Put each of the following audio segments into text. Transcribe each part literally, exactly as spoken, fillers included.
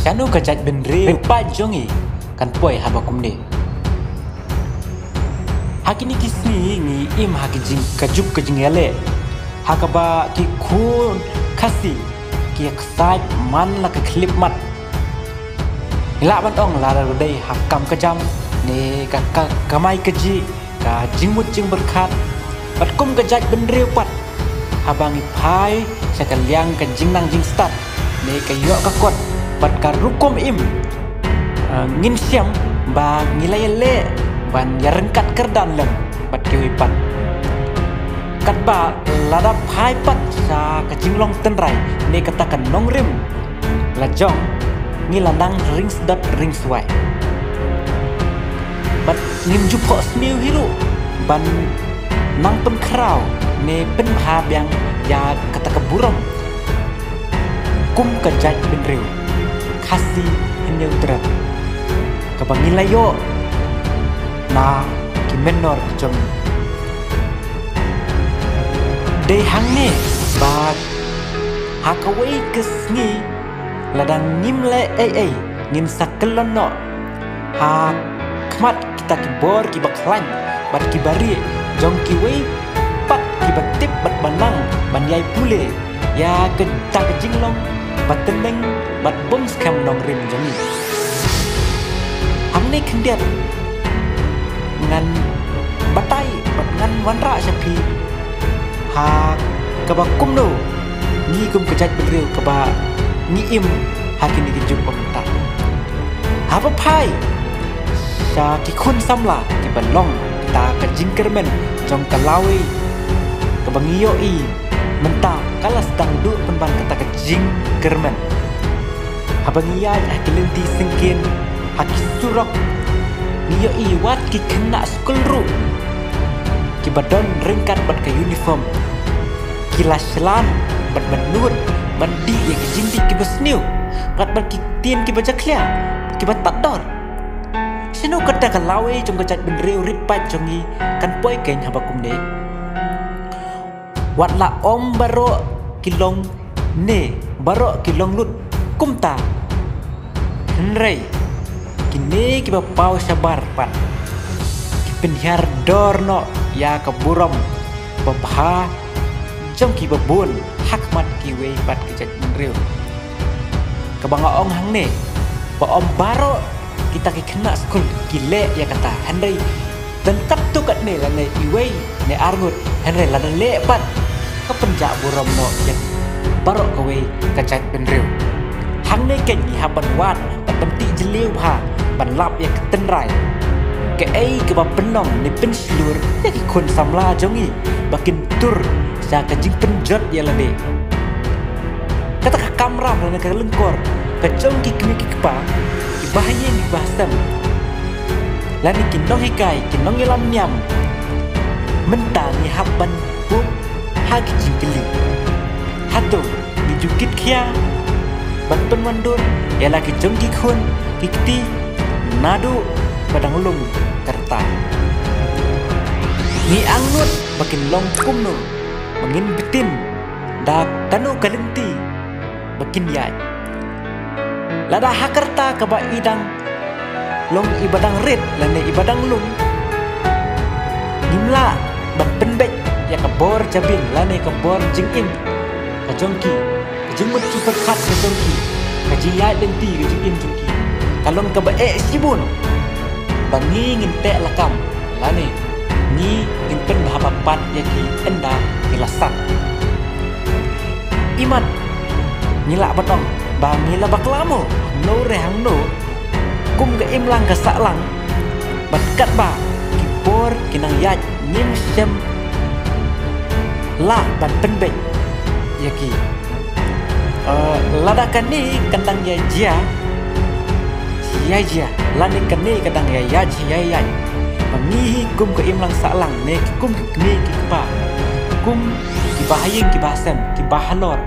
Shano ka jaitbynriew ri paid jong ngi kan poi haba kumne? Ha kine ki sngi ngi im ha ki jing, ka juk ka jingïaleh ha kaba ki khun Khasi ki ïaksaid man la ka khyllipmat. Ngi lah ban ong lada dei ha kam ka jam ne ka, ka kamai kajih, ka jingmut jingpyrkhat, bad kum ka jaitbynriew pat, haba ngi phai sha ka liang ka jingnang jingstad ne ka ïoh ka kot bad ka rukom im, eh, ngin shem ba ngi la ïaleh ban ïaryngkat kyrdan lem bad kiwei pat. Katba lada phai pat sha ka jinglong tynrai ne kata ka nongrim lajong, ngi la nang ring sdot ring swai. Bad ngim ju phohsniew hi ruh ban nang pynkhraw ne pynbha biang ïa kata ka burom kum ka jaitbynriew Khasi Hynñiewtrep kaba ngi la ïoh na ki mynnor ki jong ngi. Dei hangne ba ha kawei ka sngi lada ngim leh ei ei, ngin sa kyllon noh ha khmat kita ki bor kiba khlaiñ bad kiba rieh jong kiwei pat kiba tip bad ba nang ban ïai pule ïa kata ka jinglong ba tneng bad bym skhem nongrim jong ngi. Hangne khyndiat ngan batai bad ngan wanrah sha phi ha kaba kumno ngi kum ka jaitbynriew kaba ngi im ha kine ki juk ba mynta. Haba phai sha ki khun samla kiba long kata ka jingkyrmen jong ka lawei kaba ngi ïohi mynta ka la sdang duh pynban kata ka jingkyrmen. Haba ngi ïaid ha ki lynti syngkien, ha ki surok, ngi ïohi wat ki khynnah skul ruh kiba don ryngkat bad ka uniform ki la shlan bad ban nud ban dih ïa ki jingdih kiba sniew bad bad ki ktien kiba jakhlia kiba tad dor. Shano kata ka lawei jong ka jaitbynriew rit paid jong ngi kan poi keiñ haba kumne? Wat la ym baroh ki long ne baroh ki long lut kumta, hynrei kine kiba paw shabar pat ki pynhiar dor noh ïa ka burom babha jong kiba bun ha khmat kiwei pat ki jaitbynriew. Kaba nga ong hangne ba ym baroh kita ki khynnah skul ki leh ïa kata, hynrei don katto katne lane iwei ne arngut, hynrei lada leh pat ka pynjah burom noh ïa baroh kawei ka jaitbynriew. Hangne keiñ ngi hap ban wad bad ban tih jylliew bha ban lap ïa ka tynrai, kaei kaba pynlong ne pynshlur ïa ki khun samla jong ngi ba kin tur sha ka jingpynjot ïa lade. Kata ka kamram lane ka lyngkor ka jong ki kmie ki kpa, ki bahaïing ki bahasem, lane ki nonghikai, ki nongïalam niam, mynta ngi hap ban buh ha ki jingkylli. Hato ngi ju kit khia ban pynwandur ïa la ki jong ki khun ki kti naduh ba dang lum ka rta? Ngi angnud ba kin long kumno, ba ngin btin da kano ka lynti ba kin ïaid? Lada ha ka rta kaba i dang long iba dang rit lane iba dang lum, ngim lah ban pynbeit ïa ka bor jabieng lane ka bor jingim ka jong ki, ka jingmut jingpyrkhat ka jong ki, ka jingïaid lynti ka jingim jong ki ka long kaba eh shibun ba ngi ngin teh lakam lane ngi ngin pynbha pat ïa ki ynda ki la sat. Imat ngi lah ban ong ba ngi la bakla mo hangno re hangno kum ka imlang ka sahlang, bad katba ki bor ki nang ïaid ngim shym lah ban pynbeit ïa ki. Eh, lada kane kan dang ïa jia, ïa jia, lane kane ka dang ïa ïaid, ïa ïaid, ba ngi hi kum ka imlang sahlang ne ki kum ki kmie ki kpa, kum ki bahaïing ki bahasem, ki bahalor,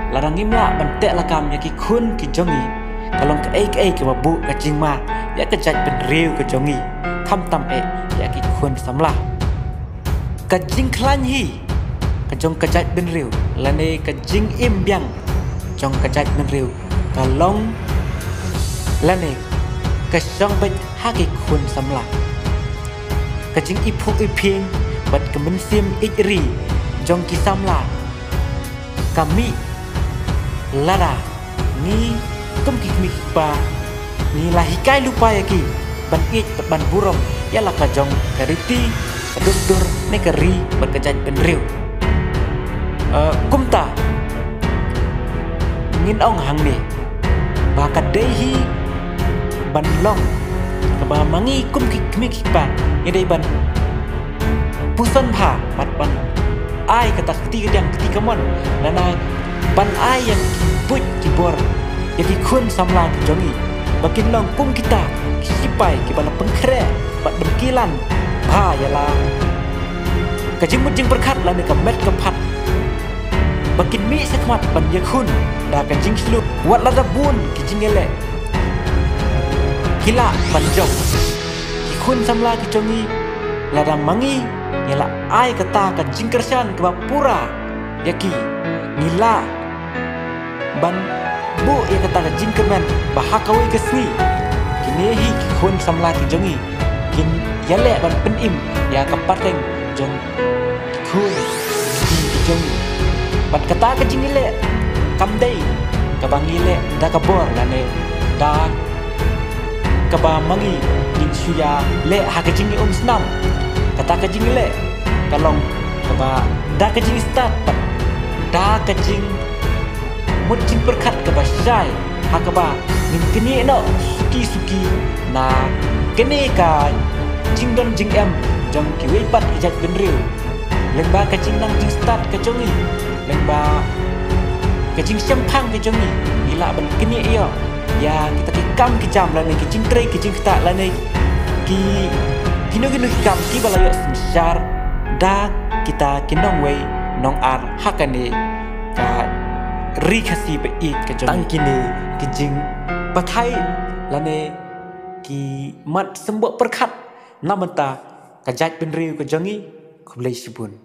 lada ngim lah ban teh lakam ïa ki khun ki jong ngi, ka long kaei kaei kaba buh ka jingma ïa ka jaitbynriew ka jong ngi, khamtam eh ïa ki khun samla. Ka jingkhlaiñ hi ka jong ka jaitbynriew lane ka jingim biang jong ka jaitbynriew ka long lane ka shong beit ha ki khun samla. Ka jingiphuh iphieng bad ka mynsiem ïeit ri jong ki samla ka mih lada ngi kum ki kmie ki kpa ngi la hikai lypa ïa ki ban ïeit bad ban burom ïa la ka jong ka riti, ka dustur ne ka ri bad ka jaitbynriew. Eh, kumta ngin ong hangne ba ka dei hi ban long kaba ma ngi kum ki kmie ki kpa ngi dei ban puson bha bad ban ai kata ka kti kadiang kti kamon lane ban ai ïa ki buit ki bor ïa ki khun samla ki jong ngi ba kin long kum kita ki sipai kiba la pynkhreh bad ban kilan bha ïa la ka jingmut jingpyrkhat lane ka met ka phad ba kin mih shakhmat ban ïakhun da ka jingshlur. Wat lada bun ki jingïaleh ki lah ban jop ki khun samla ki jong ngi, lada ma ngi ngi la ai kata ka jingkyrshan kaba pura ïa ki, ngi lah ban buh ïa kata ka jingkyrmen ba ha kawei ka sngi kine hi ki khun samla ki jong ngi kin ïaleh ban pynim ïa ka pateng jong ki khun ki jong ngi. Bad kata ka jingïaleh kam dei kaba ngi leh da ka bor lane da kaba ma ngi ngin shu ïaleh ha ka jingïaumsnam. Kata ka jingïaleh ka long kaba da ka jingstad bad da ka jingmut jingpyrkhat kaba shai ha kaba ngin knieh noh suki suki na kane ka jingdon jingem jong kiwei pat ki jaitbynriew. Lyngba ka jingnang jingstad ka jong ngi, lyngba ka jingshemphang ka jong ngi, ngi lah ban knieh ïoh ïa kita ki kam ki jam lane ki jingtrei ki jingktah lane ki kino kino ki kam kiba la ïoh synshar da kita ki nongwei nongar ha kane ka ri Khasi ba ïeit ka jong ngi. Tang kine ki jingpathai lane ki mat symboh pyrkhat na bynta ka jaitbynriew ka jong ngi. Khublei shibun.